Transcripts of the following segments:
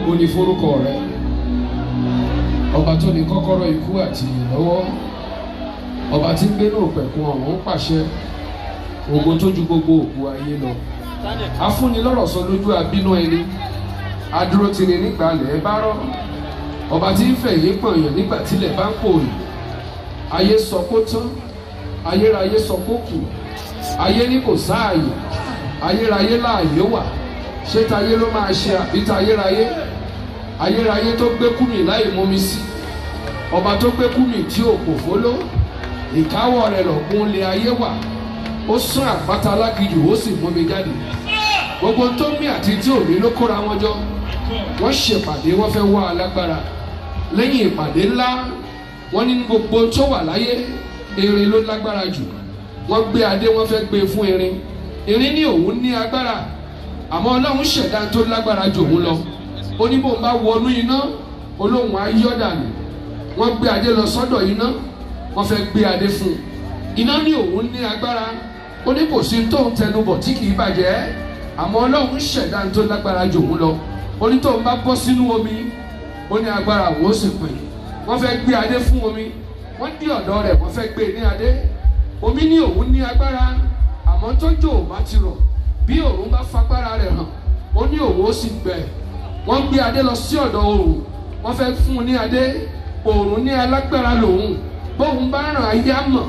Ògo ni forúkọ rẹ. Ọba tó ní kọ́kọ́rọ́ ikú àti ìyè lọ́wọ́. Ọba tí ń gbénú òpẹ̀kun ọ̀run pàṣẹ. Ògo tó ju gbogbo ògo ayé lọ. Afúnilọ́rọ̀ sọ lójú abínú ẹni. Adúró tini nígbà lẹ̀ bá rọ́. Ọba tí ń fẹ̀yìn pọ̀nyàn nígbà tílẹ̀ bá ń pòòyì. Ayé sọ kó tán. Ayérayé sọ kó kù. Ayé ní kò sáàyè. Ayérayé láàyè wà. Ṣé tayé ló máa ṣe àbí tayérayé? Ayérayé tó gbé kúmì láì mumi sí. Ọba tó gbé kúmì tí ò kò fóló. Ìkáwọ́ rẹ̀ lọ̀gbun lé ayé wà. Ó sún àpáta alágijù, ó sì mú mi jáde. Gbogbo tó mí àti tí ò mí ló kóra wọn jọ. Wọ́n ṣèpàdé, wọ́n fẹ́ wá alágbára. Lẹ́yìn ìpàdé ńlá, wọ́n ní gbogbo tó wà láyé, erin ló lágbára jù. Wọ́n gbé adé, wọ́n fẹ́ gbé fún erin. Erin ní òun ní agbára, àmọ́ Ọlọ́run ṣẹ̀dá tó lágbára jù òun lọ. Ó ní bóun bá wọnú iná, olóhùn á yọ́ dànù. Wọ́n gbé adé lọ sọ́dọ̀ iná, wọ́n fẹ́ gbé adé fún un. Iná ní òun ní agbára. Ó ní kò sí tóun tẹnubọ̀ tí kì í bàjẹ́, àmọ́ Ọlọ́run ṣẹ̀dá tó lágbára jù òun lọ. Ó ní tóun bá bọ́ sínú omi, ó ní agbára òun ó sì pin. Wọ́n fẹ́ gbé adé fún omi. Wọ́n dí ọ̀dọ̀ rẹ̀, wọ́n fẹ́ gbé ní adé. Omi ní òun ní agbára, àmọ́ tójò ò bá ti rọ̀, bí òun bá fagbára rẹ̀ hàn, ó ní òun ó sì gbẹ. Wọ́n gbé adé lọ sí ọ̀dọ̀ òòrùn, wọ́n fẹ́ fún un ní adé. Òòrùn ní alágbára lòun, bóun bá ràn, ayé á mọ̀,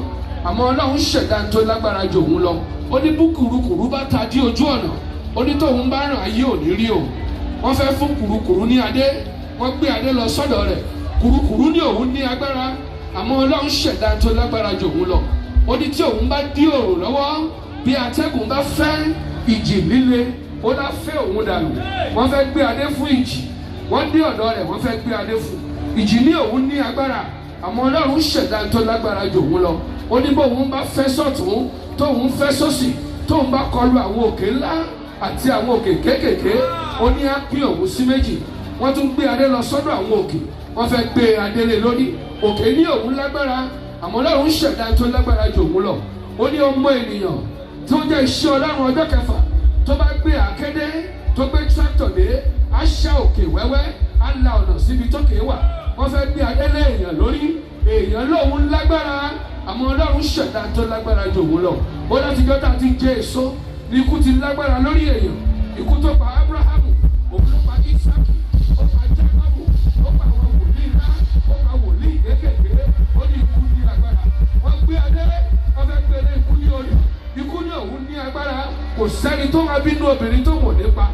àmọ́ Ọlọ́run ṣẹ̀dá tó lágbára jù òun lọ. Ó ní bú kùrukùru bá ta dí ojú ọ̀nà, ó ní tóun bá ràn, ayé ò ní rí òun. Wọ́n fẹ́ fún kùrukùru ní adé. Wọ́n gbé adé lọ sọ́dọ̀ rẹ̀. Kùrukùru ní òun ní agbára, àmọ́ Ọlọ́run ṣẹ̀dá tó lágbára jù òun lọ. Ó ní tí òun bá dí òòrùn lọ́wọ́, bí atẹ́gùn bá fẹ́ ìjì líle, ó dá fẹ́ òun dànù. Wọ́n fẹ́ gbé adé fún ìjì. Wọ́n dé ọ̀dọ̀ rẹ̀, wọ́n fẹ́ gbé adé fún ìjì. Ní òun ní agbára, àmọ́ Ọlọ́run ṣẹ̀dá tó lágbára jù òun lọ. Ó ní bóun bá fẹ́ sọ̀tún, tóun fẹ́ sósì, tóun bá kọlu àwọn òkè ńlá àti àwọn òkè kéékèèké, ó ní á pín òun sí méjì. Wọ́n tún gbé adé lọ sọ́dọ̀ àwọn òkè, wọ́n fẹ́ gbé adé lé lórí. Òkè ní òun lágbára, àmọ́ Ọlọ́run ṣẹ̀dá tó lágbára jù òun lọ. Ó ní ọmọ ènìyàn tó jẹ́ iṣẹ́ Ọlọ́run ọjọ́ kẹfà, tó bá gbé àáké dé, tó gbé tractor dé, á ṣá òkè wẹ́wẹ́, á la ọ̀nà síbi tókè wà. Wọ́n fẹ́ gbé adé lé èèyàn lórí. Èèyàn lóun lágbára, àmọ́ Ọlọ́run ṣẹ̀dá tó lágbára jù òun lọ. Ó láti jọ́ tá a ti jẹ èso ní ikú ti lágbára lórí èèyàn. Ikú tó pa Abrahamu, òun ló pa Isaki, ó pa Jacobu, ó pa àwọn wòlíì ńlá, ó pa wòlíì kéékèèké. Ó ní ikú ní agbára. Wọ́n gbé adé, wọ́n fẹ́ gbé lé ikú ní orí. Ikú ní òun ní agbára, kò sẹ́ni tó máa bínú obìnrin tó wò nípa.